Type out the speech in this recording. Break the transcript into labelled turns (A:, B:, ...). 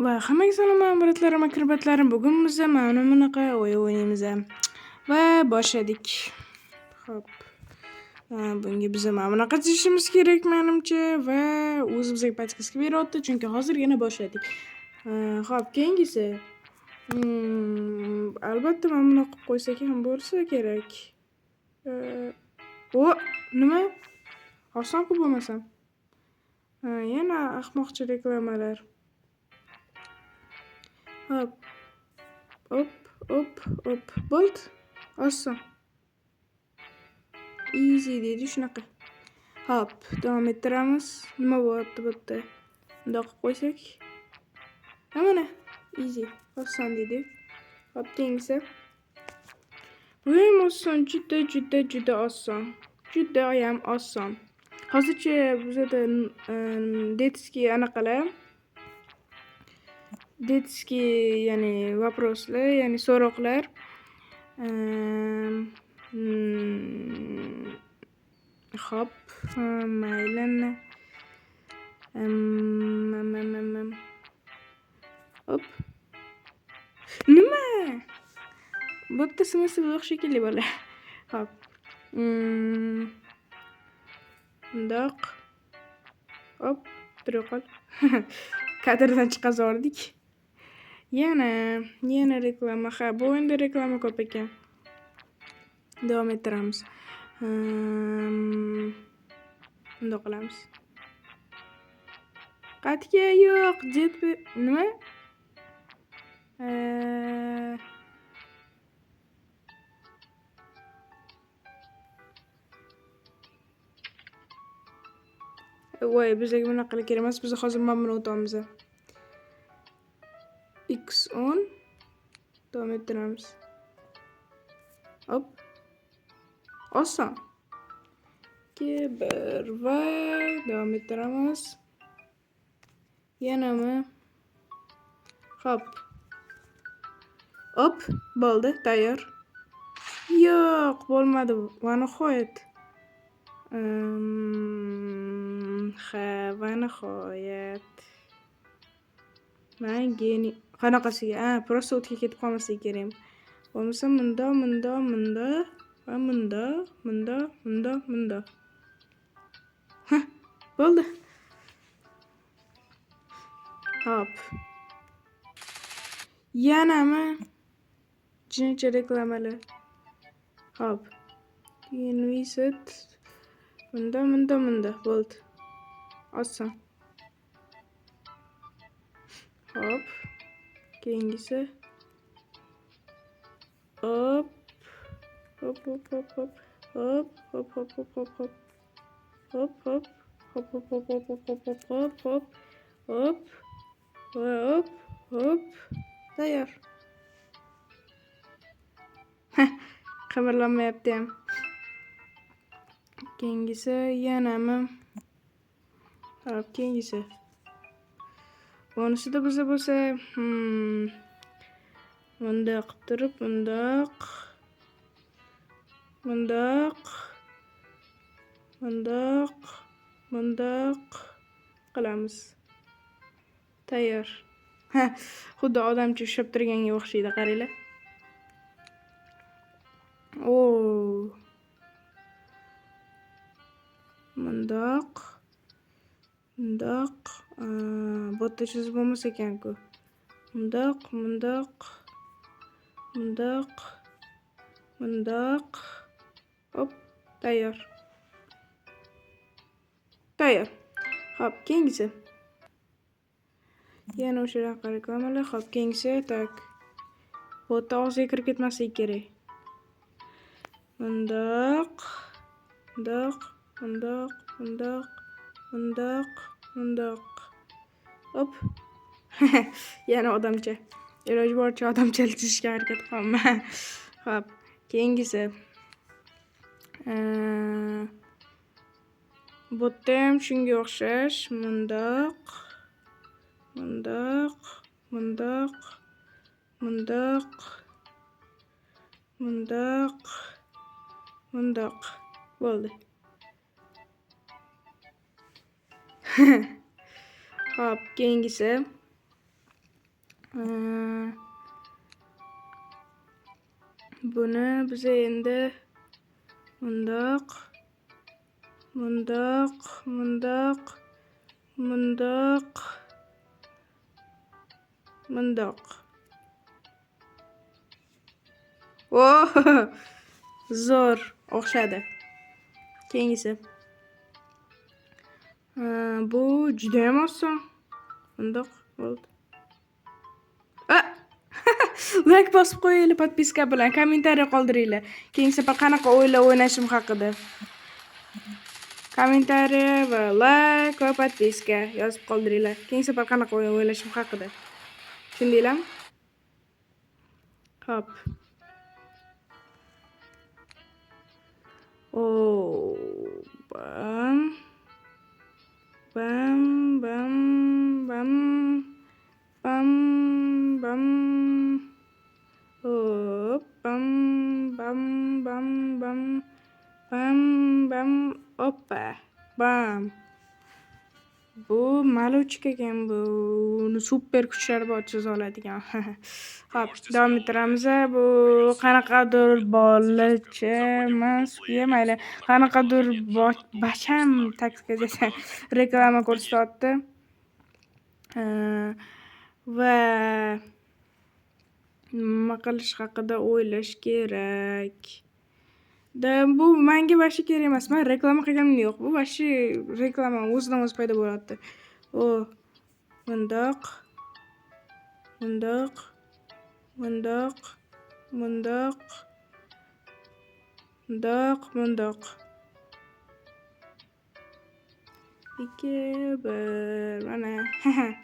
A: Va hammaga salom, bratlarim, akrobatlarim. Bugun biz mana bunaqa o'yin o'ynaymiz. Va boshladik. Xo'p. Bunga biz mana bunaqa chizishimiz kerak menimcha va o'zimizga podskaska beryapti, chunki hozirgina boshladik. Xo'p, keyingisi. Albatta mana bunaqa qilib qo'ysak ham bo'lsa kerak. O, nima? Oson-ku bo'lmasam. Yana ahmoqcha reklamalar. Hop. Hop, hop, hop. Bo'ldi. Oson. Easy deydi shunaqa. Hop, davom ettiramiz. Nima bo'lyapti bu yerda? Bundoq qilib qo'ysak. Ha, mana. Easy. Oson deydi. Hop, keyingisi. Bu ham oson, juda, juda, juda oson. Juda ham oson. Hozircha bizada detskiy anaqalar, detskiy, ya'ni vaproslar, ya'ni so'roqlar. Xo'p, mayli. Hop. Nima? Bu yerda smsl yo'q shekilli bola. Xo'p. Bundoq. Hop, tura qol. Kadrdan chiqazordik. Yana reklama. Ha, bu o'yinda reklama ko'p ekan. Davom ettiramiz. Bundoq qilamiz. Qatga yo'q, jet nima? Voy, bizga bunaqa kerak emas. Biz hozir mana buni o'tamiz. X10 davom ettiramiz. Hop. Oson. 2 1 va davom ettiramiz. Yanami? Hop. Hop, bo'ldi, tayyor. Yo'q, bo'lmadi. Va nihoyat. Ha, va nihoyat. Men geniy. Qanaqasiga? Ha, prosta o'tga ketib qolmasligi kerak. Bo'lmasa mundoq, mundoq, mundoq va mundoq, mundoq, mundoq, mundoq. Ha, bo'ldi. Hop. Yanami? Jincha reklamalar. Hop. Reset. Bunda, bunda, bunda. Bo'ldi. Oson. Hop. Keyingisi. Hop. Hop, hop, hop, hop. Hop, hop, hop, hop, hop, hop. Hop, hop. Hop, hop, hop, hop, hop, hop, hop, hop, hop. Hop. Hop, hop. Tayyor. Qimirlanmayapti ham. Keyingisi yanami? Hop, keyingisi. Bonisida biza bo'lsa, bundoq qilib turib, bundoq. Bundoq. Bundoq. Bundoq qilamiz. Tayyor. Ha, xuddi odamcha ushlab turganga o'xshaydi, qaranglar. O. Bundoq. Bundoq. Bu yerda chizib bo'lmas ekan-ku. Bundoq, bundoq. Bundoq. Bundoq. Hop, tayyor. Tayyor. Hop, keyingisi. Yana o'sha reklamalar. Hop, keyingisi, tak. Bu yerda og'ziga kirib ketmasligi kerak. Bundoq. Bundoq, bundoq, bundoq, bundoq, bundoq. Hop. Yana odamcha. Iloji boricha odamchalik chizishga harakat qilaman. Hop, keyingisi. Bu yerda ham shunga o'xshash. Bundoq. Bundoq, bundoq, bundoq, bundoq, bundoq. Bo'ldi. Hop, keyingisi. Buni biz endi bundoq, bundoq, bundoq, bundoq, bundoq. Oh, zo'r o'xshadi. Keyingisi. Bu juda ham oson. Bundoq bo'ldi. Like bosib qo'yinglar, podpiska bilan kommentariy qoldiringlar. Keyingi safar qanaqa o'yinlar o'ynashim haqida. Kommentariy va like va podpiska yozib qoldiringlar. Keyingi safar qanaqa o'yin o'ynashim haqida. Tushundinglarmi? Hop. Oh, bam. Bam, bam, bam. Bam, bam. Hop, bam, bam, bam, bam. Bam, bam, oppa. Bam. Bu maluchka ekan bu. Uni super kuchlari bor chiza oladigan. Hop, davom ettiramiz. Bu qanaqadir bolacha emas, mayli. Qanaqadir bacham, так сказать, reklama ko'rsatyapti. Va nima qilish haqida o'ylash kerak. Da bu menga вообще kerak emas. Men reklama qilganim yo'q. Bu вообще reklama o'zidan o'zi paydo bo'lyapti. O, bundoq, bundoq, bundoq, bundoq, bundoq, bundoq. 2, 1, mana.